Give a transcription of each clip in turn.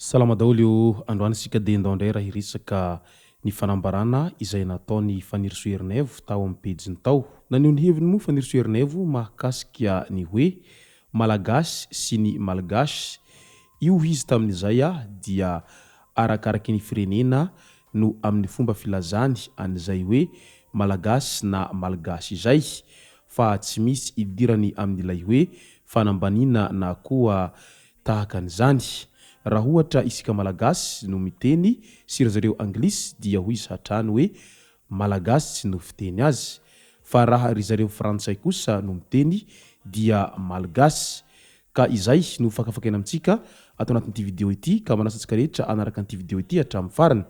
Salama daholo ô, androany isika dia ndao indray raha hiresaka ny fanambarana izay nataon'i Fanirisoa Ernaivo tao amin'ny pejiny tao. Naneho ny heviny moa Fanirisoa Ernaivo mahakasika ny hoe Malagasy sy ny Malgache. Io izy tamin'izay dia arakaraky ny firenena no amin'ny fomba filazany an'izay hoe Malagasy na Malgache izay fa tsy misy idirany amin'ilay hoe fanambaniana na koa tahaka an'izany. Raha ohatra isika Malagasy no miteny sy ry zareo Anglisy dia hoy izy hatrany hoe Malagasy no fiteny azy fa raha ry zareo Frantsay kosa no miteny dia Malgasy. Ka izay no fakafakaina amintsika ato anatin'ity video ity ka manasa antsika rehetra hanaraka an'ity video ity hatramin'ny farany.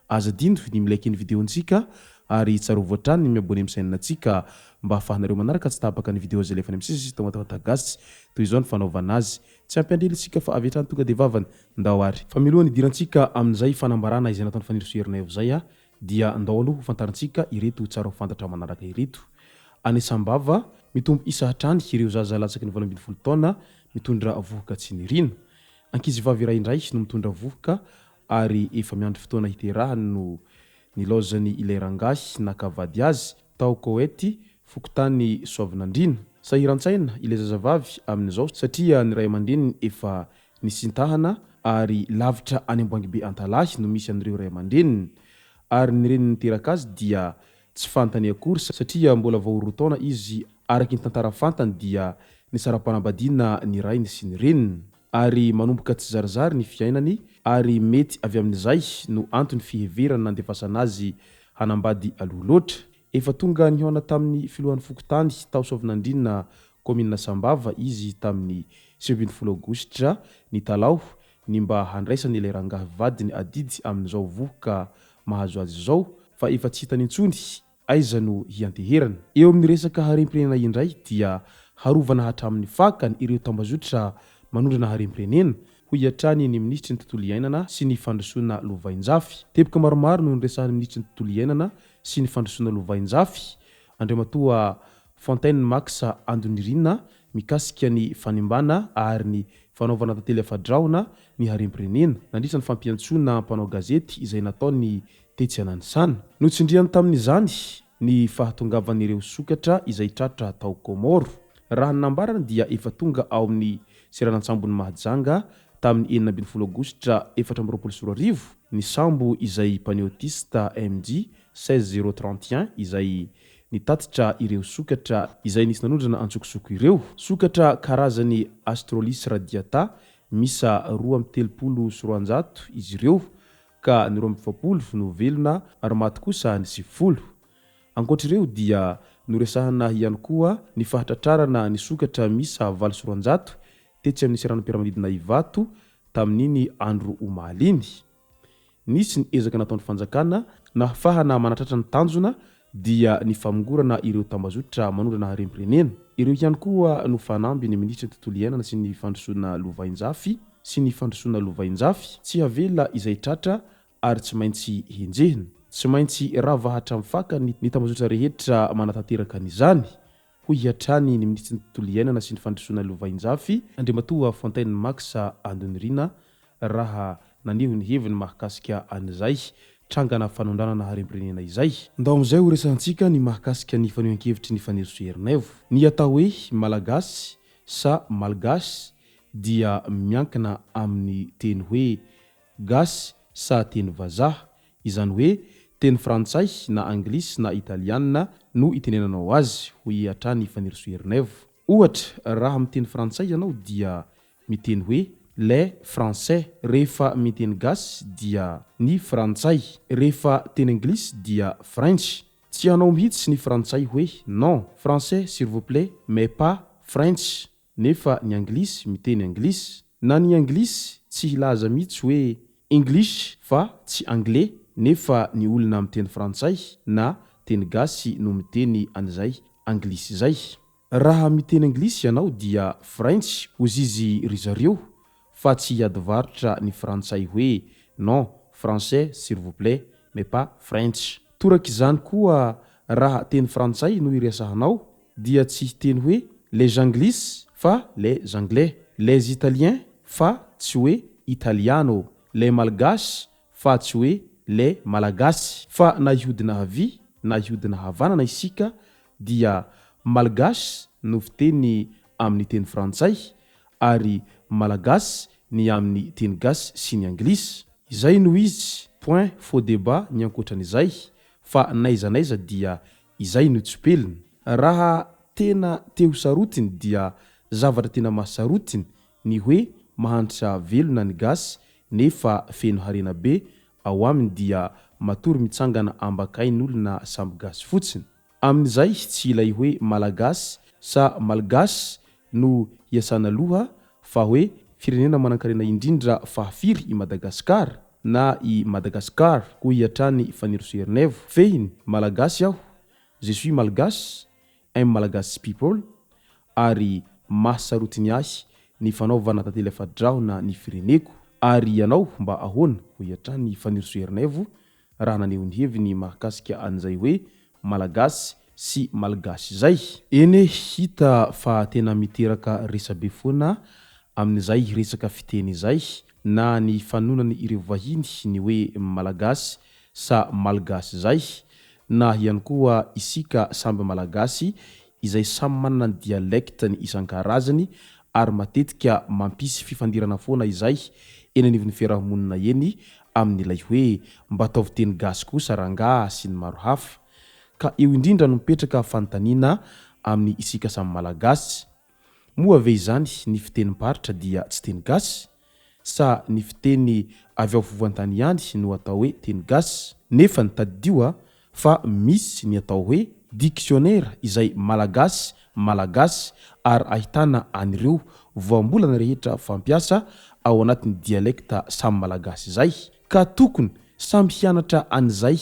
Aza adino ny mi-like ny video-ntsika ary tsarovy hatrany ny mi-abonner amin'ny chaîne-ntsika mba hahafahanareo manaraka tsy tapaka ny video izay alefany amin'ny sisa sy Tamatave Gasy. Toy izao ny fanaovana azy. Tsy ampy andrely isika fa avy hatrany tonga dia vavany. Ndao ary. Fa mialohan'ny hidirantsika amin'izay fanambarana izay nataon'i Fanirisoa Ernaivo izay dia ndao aloha ho fantarintsika ireto tsara ho fantatra manaraka ireto. Any Sambava, mitombo isa hatrany ireo zaza latsaky ny 18 taona mitondra vohoka tsy niriana. Ankizivavy iray indray no mitondra vohoka ary efa miandry fotoana hiterahany no nilaozany ilay rangahy naka vady azy tao Koety, fokontany Soavinandriana. Sahiran-tsaina ilay zazavavy amin'izao satria ny ray aman-dreniny efa nisintahana ary lavitra any Amboangibe Antalahy no misy an'ireo ray aman-dreniny ary ny reniny niteraka azy dia tsy fantany akory satria mbola vao roa taona izy araky ny tantara fantany dia nisara-panambadiana ny rainy sy ny reniny ary manomboka tsizarizary ny fiainany ary mety avy amin'izay no antony fiheverana nandefasana azy hanambady aloha loatra. Efa tonga nihaona tamin'ny filohan'ny fokontany tao Soavinandriana kaominina Sambava izy tamin'ny 19 aogositra nitalaho ny mba handraisany ilay rangahy vadiny adidy amin'izao vohoka mahazo azy izao fa efa tsy hitany intsony aiza no hianteherana. Eo amin'ny resaka harem-pirenena indray dia harovana hatramin'ny fakany ireo tambazotra manondrana harem-pirenena, hoy hatrany ny minisitry ny tontolo iainana sy ny fandrosoana lovainjafy. Teboka maromaro no niresahan'ny minisitry ny tontolo iainana sy ny fandrosoana lovainjafy, Andriamatoa Fontaine Max Andonirina mikasika ny fanimbana ary ny fanaovana tantely afa-drahona ny harem-pirenena, nandritra ny fampiantsoana mpanao gazety izay nataony tetsy Ananisana. Notsindriany tamin'izany ny fahatongavan'ireo sokatra izay tratra tao Kômôro. Raha ny nambarany dia efa tonga ao amin'ny seranan-tsambon'i Mahajanga tamin'ny 16 aogositra 2024 ny sambo izay Paneotista MJ 16031 izay nitatitra ireo sokatra izay nisy nanondrana antsokosoko ireo. Sokatra karazany Astrolis radiata miisa 232 izy ireo ka ny 42 no velona ary maty kosa ny 90. Ankoatra ireo dia noresahana ihany koa ny fahatratrarana ny sokatra miisa 208 tetsy amin'ny seranam-piaramanidina Ivato tamin'iny andro omaly iny. Nisy ny ezaka nataon'ny fanjakana nahafahana manatratra ny tanjona dia ny famongorana ireo tambazotra manondrana harem-pirenena. Ireo ihany koa no fanamby ny minisitry ny tontolo iainana sy ny fandrosoana lovainjafy sy ny fandrosoana lovainjafy. Tsy havela izay tratra ary tsy maintsy henjehina. Tsy maintsy rava hatramin'ny fakany ny tambazotra rehetra manatanteraka an'izany, hoy hatrany ny minisitry ny tontolo iainana sy ny fandrosoana lovainjafy, Andriamatoa Fontaine Max Andonirina, raha naneho ny heviny mahakasika an'izay trangana fanondranana harem-pirenena izay. Ndao amin'izay ho resahantsika ny mahakasika ny fanehoan-kevitry ny Fanirisoa Ernaivo. Ny atao hoe Malagasy sa Malgache dia miankina amin'ny teny hoe gasy sa teny vazaha, izany hoe teny frantsay na anglisy na italiana no itenenanao azy, hoy hatrany Fanirisoa Ernaivo. Ohatra, raha miteny frantsay ianao dia miteny hoe les français, rehefa miteny gasy dia ny frantsay, rehefa teny anglisy dia french. Tsy hanao mihitsy ny frantsay hoe non, français s'il vous plait mais pas french. Nefa ny anglisy miteny anglisy. Na ny anglisy tsy hilaza mihitsy hoe. English fa tsy anglais nefa ny olona miteny frantsay na teny gasy no miteny an'izay anglisy izay. Raha miteny anglisy ianao dia French hozizy ry zareo fa tsy hiady varotra ny frantsay hoe non français s'il vous plait mais pas French. Torak'izany koa raha teny frantsay no iresahanao dia tsy hiteny hoe les anglis fa les anglais, les italiens fa tsy hoe italiano, les malgaches fa tsy hoe les malagasy. Fa na hihodina havia na hihodina havanana isika dia malgache no fiteny amin'ny teny frantsay ary malagasy ny amin'ny teny gasy sy ny anglisy. Izay no izy, point, faux débat ny ankoatran'izay fa n'aiza n'aiza dia izay no tsipelina. Raha tena te ho sarotiny dia zavatra tena mahasarotiny ny hoe mahantra velona ny gasy nefa feno harena be ao aminy dia matory mitsangana ambakain'olona samby gasy fotsiny. Amin'izay tsy ilay hoe malagasy sa malgache no hiasana loha fa hoe firenena manankarena indrindra fahafiry i Madagasikara na i Madagascar hoy hatrany Fanirisoa Ernaivo. Fehiny, Malagasy aho, je suis malgache, I'm malagasy people, ary mahasarotiny ahy ny fanaovana tantely afa-drahona ny fireneko. Ary ianao mba ahoana? hoy hatrany Fanirisoa Ernaivo raha naneho ny heviny mahakasika an'izay hoe Malagasy sy Malgasy izay. Eny e, hita fa tena miteraka resabe foana amin'izay resaka fiteny izay na ny fanonany ireo vahiny ny hoe Malagasy sa Malgasy izay na ihany koa isika samby Malagasy izay samy manana ny dialecte-ny isan-karazany ary matetika mampisy fifandirana foana izay eny anivon'ny fiarahamonina eny amin'ilay hoe mba ataovy teny gasy kosa rangaha sy ny maro hafa. Ka eo indrindra no mipetraka fanontaniana amin'ny isika samy Malagasy, moa ve izany ny fitenim-paritra dia tsy teny gasy? Sa ny fiteny avy ao afovoan-tany ihany no atao hoe teny gasy? Nefany tadidio a, fa misy ny atao hoe dictionnaire izay malagasy malagasy ary ahitana an'ireo voambolana rehetra fampiasa ao anatin'ny dialecte samy malagasy izay. Ka tokony samy hianatra an'izay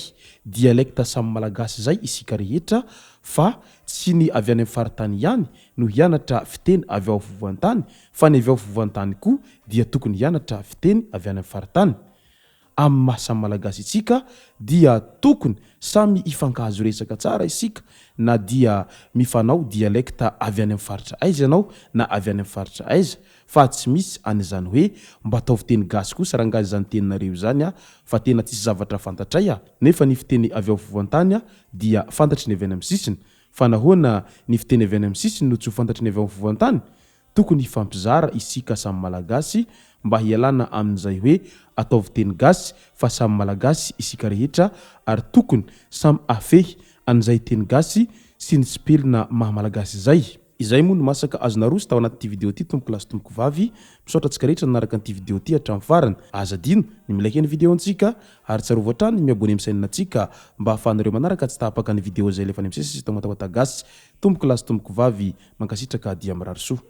dialecte samy malagasy izay isika rehetra fa tsy ny avy any amin'ny faritany ihany no hianatra fiteny avy ao afovoan-tany fa ny avy ao afovoan-tany koa dia tokony hianatra fiteny avy any amin'ny faritany. Amin'ny maha samy Malagasy antsika dia tokony samy hifankahazo resaka tsara isika na dia mifanao dialecte avy any amin'ny faritra aiza ianao na avy any amin'ny faritra aiza fa tsy misy an'izany hoe mba ataovy teny gasy kosa rangahy izany teninareo izany a fa tena tsisy zavatra fantatray a nefa ny fiteny avy ao afovoan-tany a dia fantatry ny avy any amin'ny sisiny fa nahoana ny fiteny avy any amin'ny sisiny no tsy ho fantatry ny avy ao afovoan-tany Tokony hifampizara isika samy Malagasy mba hialana amin'izay hoe ataovy teny gasy fa samy Malagasy isika rehetra ary tokony samy hahafehy an'izay teny gasy sy ny tsipelina maha Malagasy izay. Izay moa no masaka azo naroso tao anatin'ity video ity tompoko lahy sy tompoko vavy, misaotra antsika rehetra nanaraka an'ity video ity hatramin'ny farany, aza adino ny mi-like ny video antsika ary tsarovy hatrany ny mi-abonner amin'ny chaîne antsika mba ahafahanareo manaraka tsy tapaka ny video izay alefa any amin'ny sesy sy Tamatawata Gasy. Tompoko lahy sy tompoko vavy, Mankasitraka dia mirary soa.